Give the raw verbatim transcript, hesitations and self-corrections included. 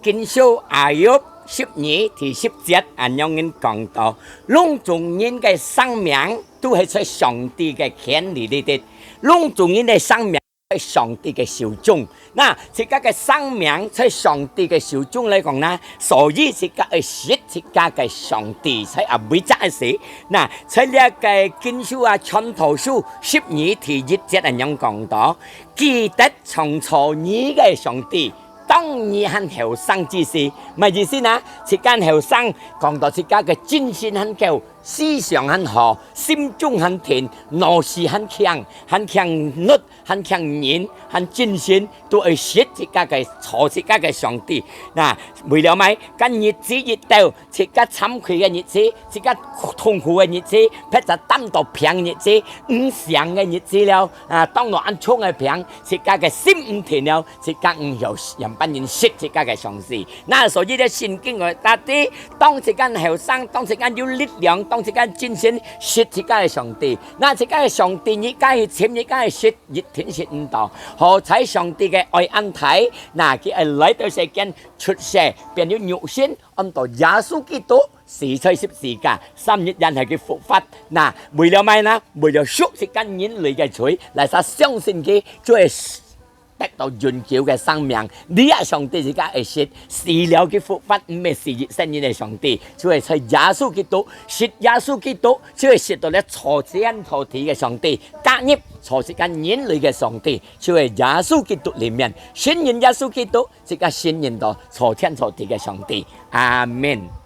經書Ayub十二第十節恁樣講到，攏總人个生命都係在上帝个權利裡底，攏總人个生命在上帝个手中。那自家个生命在上帝个手中來講呢，所以自家愛識自家个上帝，在啊每隻个時，那在這个經書啊，傳道書十二第一節恁樣講到，記得創造你个上帝，當你還後生之時，麼意思呢？自家後生，講到自家个精神還夠，思想還好，心中還定，腦屎還強，還強力，還強人，還精神，都愛識自家个，造自家个上帝。那為了麼个？該日子一到，自家慚愧个日子，自家痛苦个日子，或者擔到病日子，毋醒个日子了，啊，當到恁重个病，自家个心毋定了，自家毋曉仰般人識自家个上帝。那所以咧，聖經个大底，當自家後生，當自家有力量，當自家精神，識自家个上帝。那自家个上帝，你敢去尋，你敢去識，一定識毋到。好彩上帝个愛恁大，那佢愛來到世間出世，變有肉身，安到耶穌基督，死在十字架，三日然後佢復活。那為了麼个呢？為了贖自家人類个罪，來儕相信佢，就會得到永久个生命。這啊上帝自家愛識，死了佢復活，毋係死一生人个上帝，就係在耶穌基督，識耶穌基督，就係識到咧造天造地个上帝，加入造自家人類个上帝，就係耶穌基督裡面，信任耶穌基督，自家信任到造天造地个上帝。阿門。